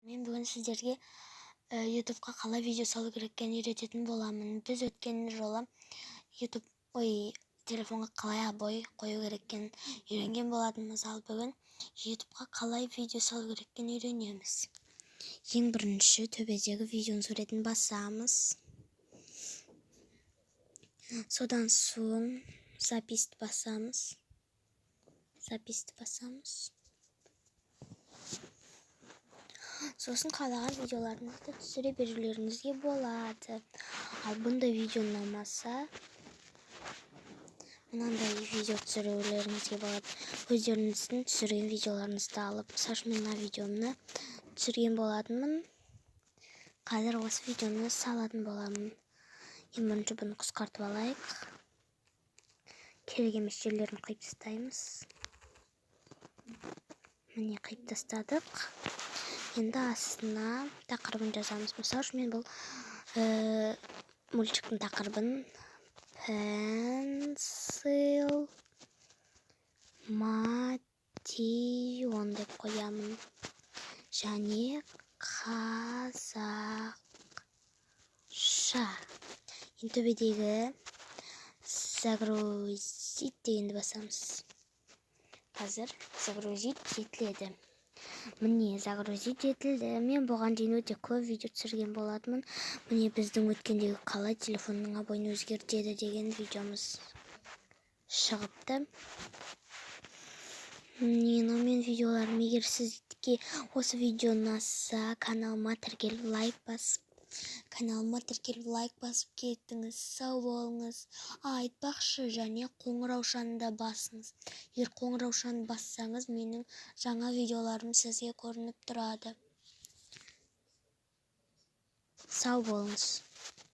Мен бүгін сіздерге Ютубқа қалай видео салу керек екенін үйрететін боламын. Біз өткен жолы Ютуб, ой, телефонға қалай обой қою керек екенін үйренген болатынбыз. Ал бүгін Ютубқа қалай видео салу керек екенін үйренеміз. Ең бірінші төбедегі видеоның суретін басамыз. Содан соң запись ті басамыз. Запись ті басамыз. Сосын қалаған видеоларыңызды түсіре берулеріңізге болады. Ал бұндай видео ұнамаса, мынандай видео түсірулеріңізге болады. Өздеріңіздің түсірген видеоларыңызды алып, мысалы үшін, мен мына видеомны түсірген болатынмын. Қазір осы видеоны салатын боламын. Ең бірінші бұны қысқартып алайық. Керек емес жерлерін қиып тастаймыз. Міне, қиып тастадық. Енді астына тақырыбын жазамыз. Мысалы үшін, мен бұл мультиктің тақырыбын Pencil Мation деп қоямын. Және қазақша. Енді төбедегі загрузить дегенді басамыз. Қазір загрузить етіледі. Міне, загрузить етілді. Мен бұған дейін өте көп видео түсірген болатынмын. Міне, біздің өткендегі қалай телефонның обойын өзгертеді деген видеомыз шығыпты. Міне, мынау менің видеоларым. Егер сізге осы видео ұнаса, каналыма тіркеліп, лайк басып кеттіңіз. Сау болыңыз. Айтпақшы, және қоңыраушаны да басыңыз. Егер қоңыраушаны бассаңыз, менің жаңа видеоларым сізге көрініп тұрады. Сау болыңыз.